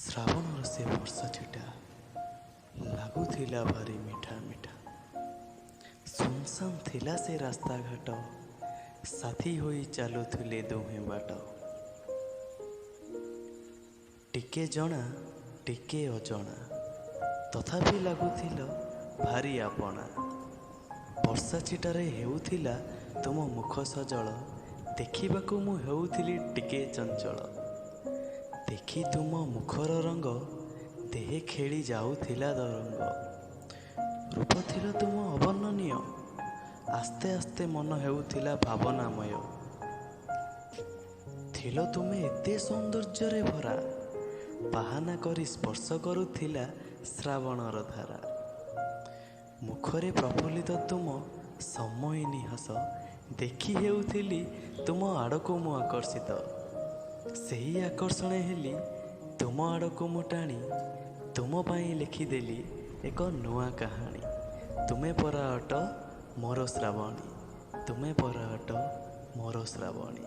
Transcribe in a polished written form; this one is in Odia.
ଶ୍ରାବଣର ସେ ବର୍ଷା ଛିଟା ଲାଗୁଥିଲା ଭାରି ମିଠା ମିଠା। ସୁନସାନ ଥିଲା ସେ ରାସ୍ତାଘାଟ, ସାଥୀ ହୋଇ ଚାଲୁଥିଲେ ଦୁହେଁ ବାଟ। ଟିକେ ଜଣା ଟିକେ ଅଜଣା, ତଥାପି ଲାଗୁଥିଲ ଭାରି ଆପଣା। ବର୍ଷା ଛିଟାରେ ହେଉଥିଲା ତୁମ ମୁଖ ସଜଳ, ଦେଖିବାକୁ ମୁଁ ହେଉଥିଲି ଟିକେ ଚଞ୍ଚଳ। ଦେଖି ତୁମ ମୁଖର ରଙ୍ଗ, ଦେହେ ଖେଳି ଯାଉଥିଲା ତରଙ୍ଗ। ରୂପ ଥିଲା ତୁମ ଅବର୍ଣ୍ଣନୀୟ, ଆସ୍ତେ ଆସ୍ତେ ମନ ହେଉଥିଲା ଭାବନାମୟ। ଥିଲ ତୁମେ ଏତେ ସୌନ୍ଦର୍ଯ୍ୟରେ ଭରା, ବାହାନା କରି ସ୍ପର୍ଶ କରୁଥିଲା ଶ୍ରାବଣର ଧାରା। ମୁଖରେ ପ୍ରଫୁଲ୍ଲିତ ତୁମ ସମ୍ମୋହିନୀ ହସ, ଦେଖି ହେଉଥିଲି ତୁମ ଆଡ଼କୁ ମୁଁ ଆକର୍ଷିତ। ସେହି ଆକର୍ଷଣ ହେଲି ତୁମ ଆଡ଼କୁ ମୁଁ ଟାଣି, ତୁମ ପାଇଁ ଲେଖିଦେଲି ଏକ ନୂଆ କାହାଣୀ। ତୁମେ ପରା ଅଟ ମୋର ଶ୍ରାବଣୀ, ତୁମେ ପରା ଅଟ ମୋର ଶ୍ରାବଣୀ।